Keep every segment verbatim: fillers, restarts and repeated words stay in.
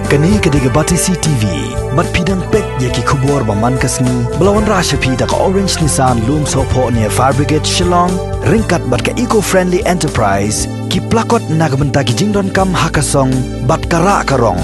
Kane ka dei ka Batesi T V. Bad phi dang peit ïa ki khubor ba man ka sngi ba la wanrah sha phi da ka Orange Nissan Lumsohphoh near Fire Brigade Shillong, ryngkat bad ka Eco Friendly Enterprise, ki plakot na ka bynta ki jingdonkam ha ka song bad ka rah ka rong.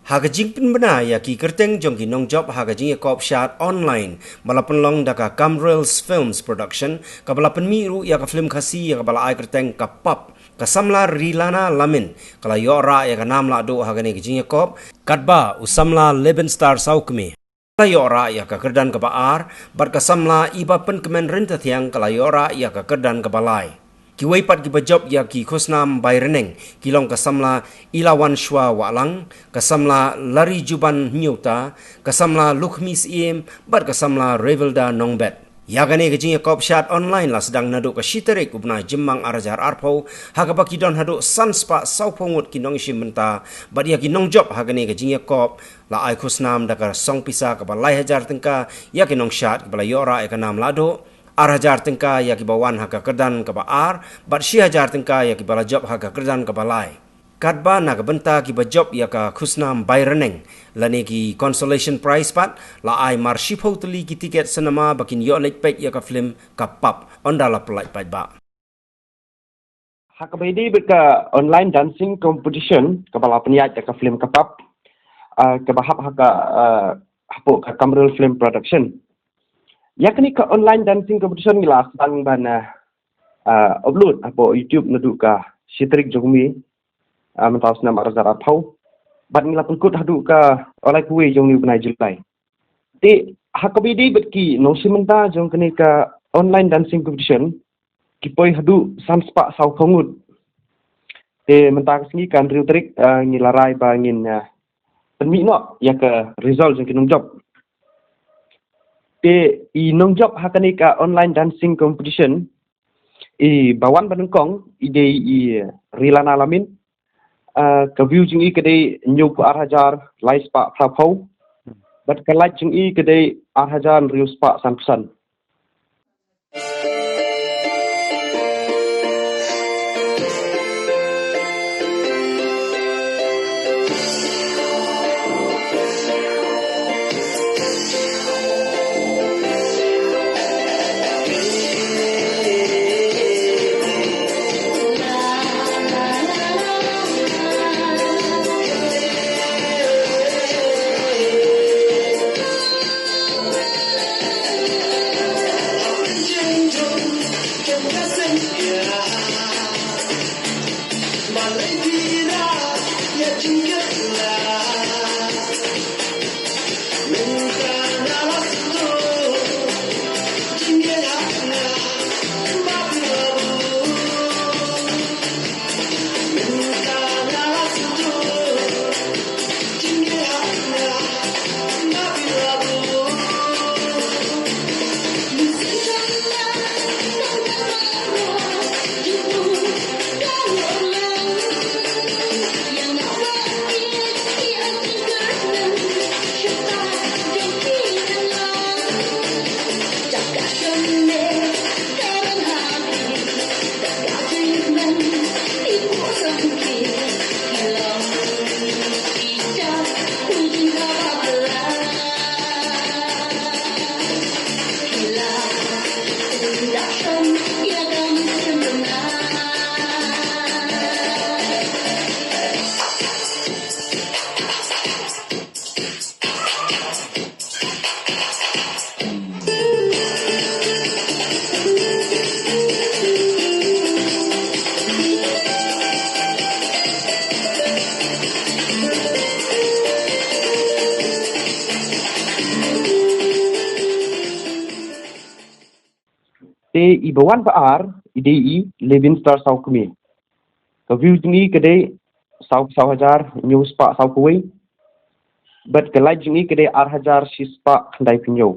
Ha ka jingpynbna ïa ki kyrteng jong ki nongjop ha ka jingïakop shad online ba la pynlong da ka Kamrils Films Production, kaba la pynmih ruh ïa ka film Khasi ïa kaba la ai kyrteng Ka Pap, ka samla Rilana Lamin ka la ïoh rah ïa ka nam lahduh ha kane ka jingïakop, katba u samla Lebenstar Sawkmie ka la ïoh rah ïa ka kyrdan kaba ar, bad ka samla Iba Pynkmen Ryntathiang ka la ïoh rah ïa ka kyrdan kaba lai. Kiwei pat kiba jop ïa ki khusnam bai rneng ki long ka samla Ilawanshwa Wahlang, ka samla Larijuban Hynñiewta, ka samla Lukhmi Syiem bad ka samla Revilda Nongbet. Ïa kane ka jingïakop shad online la sdang naduh ka shi tarik u bnai Jymmang ar hajar arphew, ha kaba ki don haduh san spah sawphew ngut ki nongshim bynta, bad ïa ki nongjop ha kane ka jingïakop la ai khusnam da ka song pisa kaba lai hajar tyngka ïa ki nongshad kiba la ïoh rah ïa ka nam lahduh, ar hajar tyngka ïa kiba wan ha ka kyrdan kaba ar, bad shi hajar tyngka ïa kiba la jop ha ka kyrdan kaba lai. Katba na ka bynta kiba jop ïa ka khusnam bai rneng lane ki consolation prize pat, la ai mar shiphew tylli ki tiket cinema ba kin ïoh leit peit ïa ka film Ka Pap, ynda la pyllait paidbah. Ha kaba ïadei bad ka online dancing competition kaba la pynïaid da ka film Ka Pap, ah, kaba hap ha ka, ah, hapoh ka Kamril Film Production. Ïa kane ka online dancing competition ngi la sdang ban, ah, ah, upload hapoh YouTube naduh ka shi tarik jong u May, ah, mynta u snem ar hajar arphew. Bad ngi la pynkut haduh ka u laiphew wei jong une u bnai July. Te ha kaba ïadei bad ki nongshim bynta jong kane ka online dancing competition, ki poi haduh san spah sawphew ngut. Te mynta ka sngi ka hynriew tarik, ah, ngi la rai ba ngin, ah, pynmih noh ïa ka result jong ki nongjop. Te i nongjop ha kane ka online dancing competition, i ba wan ba nyngkong i dei i Rilana Lamin, ah, ka view jong i ka dei hynñiewphew ar hajar lai spah phraphew. Bad ka like jong i ka dei ar hajar hynriew spah sanphew san. Te i ba wan ba ar i dei i Levin Star Sawkmie. Ka view jong i ka dei saw, saw hajar hynñiew spah sawphew wei. Bad ka like jong i ka dei ar hajar shi spah khyndaiphew hynñiew.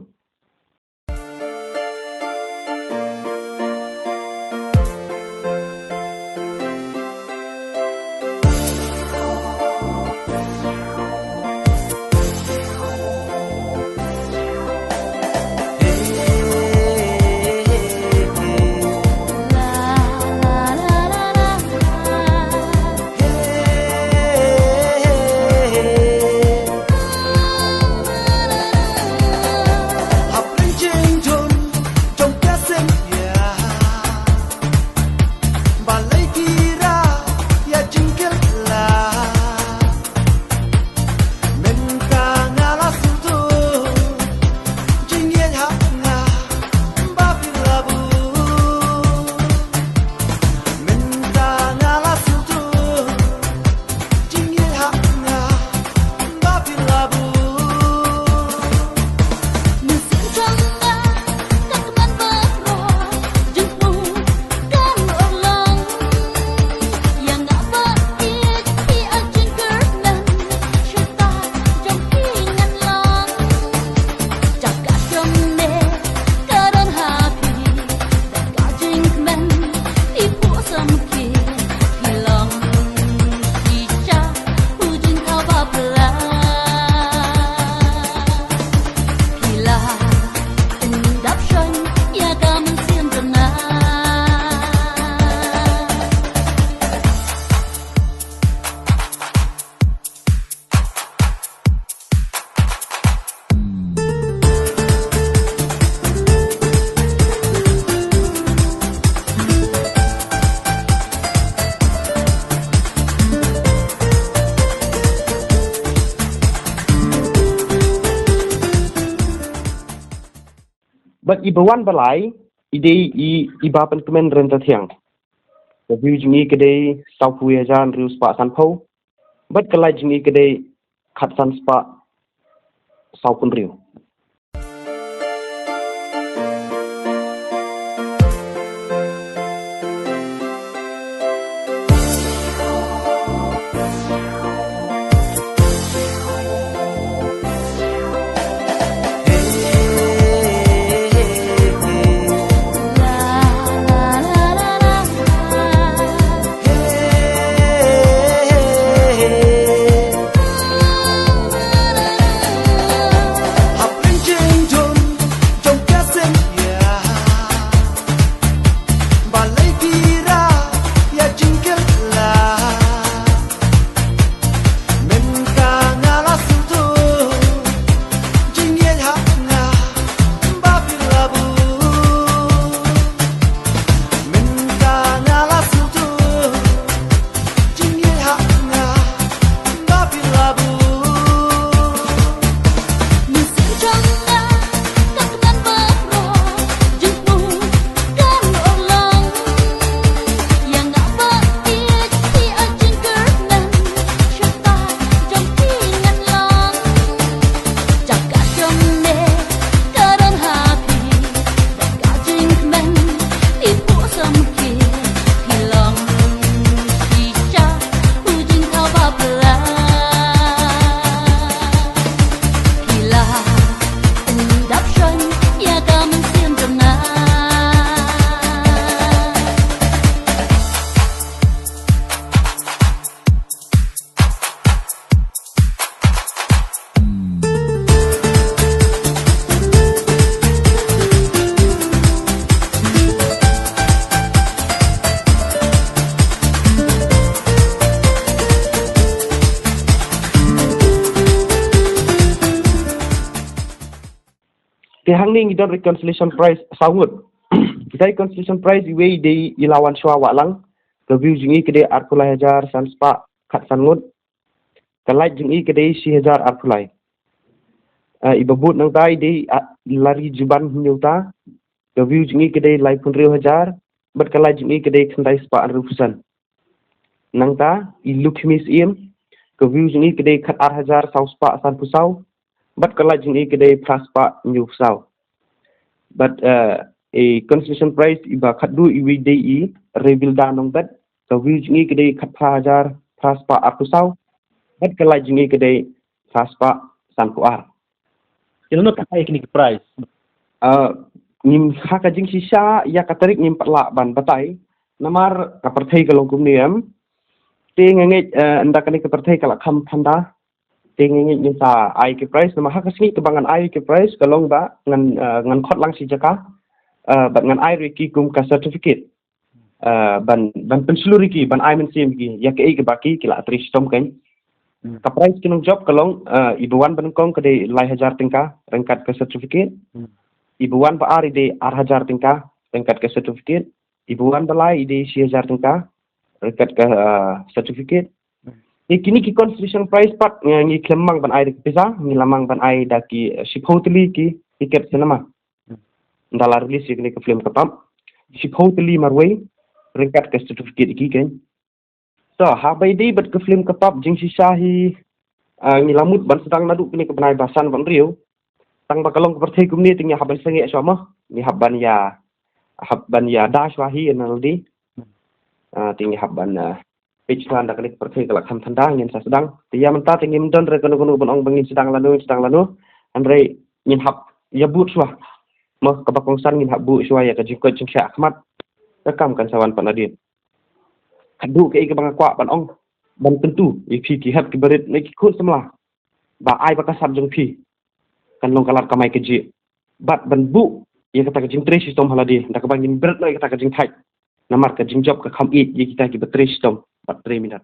Bad i ba wan ba lai, i dei i, i ba pynkmen Ryntathiang. Ka view jong i ka dei sawphew hajar hynriew spah sanphew. Bad ka like jong i ka dei khatsan spah sawphew hynriew. Te hangne ngi don reconciliation prize saw ngut. Dei consolation prize iwei dei i Lawan Shwa Wahlang. Ka view jong i ka dei arphew lai hajar san spah khatsan ngut. Ka like jong i ka dei shi hajar arphew lai. Ah, i ba bud nangta i dei, ah, Lari Juban Hynñiewta. Ka view jong i ka dei laiphew hynriew hajar. Bad ka like jong i ka dei khyndai spah hynriewphew san. Nangta i Lukhmi Syiem. Ka view jong i ka dei khatar hajar saw spah sanphew saw. Bad ka like jong i ka dei phra spah hynñiewphew saw. Bad, eh, i consolation prize i ba khatduh iwei dei i Rebilda Nongbet. Ka view jong i ka dei khatphra hajar phra spah arphew saw. Bad ka like jong i ka dei phra spah sanphew ar. Te nangno tang ai kine ki prize? Ah, ngim, ha ka jingshisha ïa ka tarik ngim pat lah ban batai. Namar ka pyrthei ka long kumne em. Te nga ngeit, eh, ynda kane ka pyrthei ka la kham thanda. Te nga ngeit ngin sa ai ki prize, namar ha ka sngi kaba ngan ai ki prize ka long ba ngan, eh, ngan khot lang shi jaka. Eh, bad ngan ai ruh ïa ki kum ka certificate. Eh, ban, ban pynshlur ïa ki, ban ai mynsiem ïa ki ïa kaei kaba ki, ki la trei shitom kein. Hmm. Ka prize ki nongjop ka long, eh, i ba wan ba nyngkong ka dei lai hajar tyngka ryngkat ka certificate. Hmm. I ba wan ba ar i dei ar hajar tyngka ryngkat ka certificate. I ba wan ba lai i dei shi hajar tyngka ryngkat ka, eh, certificate. Hmm. Te kine ki consolation prize pat, eh, ngi khlem mang ban ai da ki pisa, ngi la mang ban ai da ki, eh, shiphew tylli ki ticket cinema. Hmm. Ynda la release ïa kane ka film Ka Pap, shiphew tylli marwei ryngkat ka certificate ïa ki kein. To, haba ïadei bad ka film Ka Pap, jingshisha hi, ah, ngi la mut ban sdang naduh kane ka bnai ba san bad hynriew. Tang ba ka long ka pyrthei kumne te ngi hap ban sangeh shuwa mo. Ngi hap ban ïa, hap ban ïada shuwa hi na lade. Ah, te ngi hap ban, ah, peit shuwa ynda kane ka pyrthei ka la kham thanda ngin sa sdang. Te ïa mynta te ngim don re kano kano ban ong ba ngin sdang lano, ngin sdang lano. Hynrei ngin hap ïa bud shuwa. Mo, kaba kongsan ngin hap bud shuwa ïa ka jingkoit jingkhiah khmat. Ka kam kan sa wan pat nadien. Haduh kaei kaba nga kwah ban ong, ban kyntu ïa phi ki hep ki barit ne ki khun samla, ba ai ba ka sap jong phi kan long ka lad kamai kajih. Bad ban buh ïa kata ka jingtrei shitom ha lade da kaba ngin bret noh ïa kata ka jingthait. Namar ka jingjop ka kham ïeit ïa kita kiba trei shitom bad trei minot.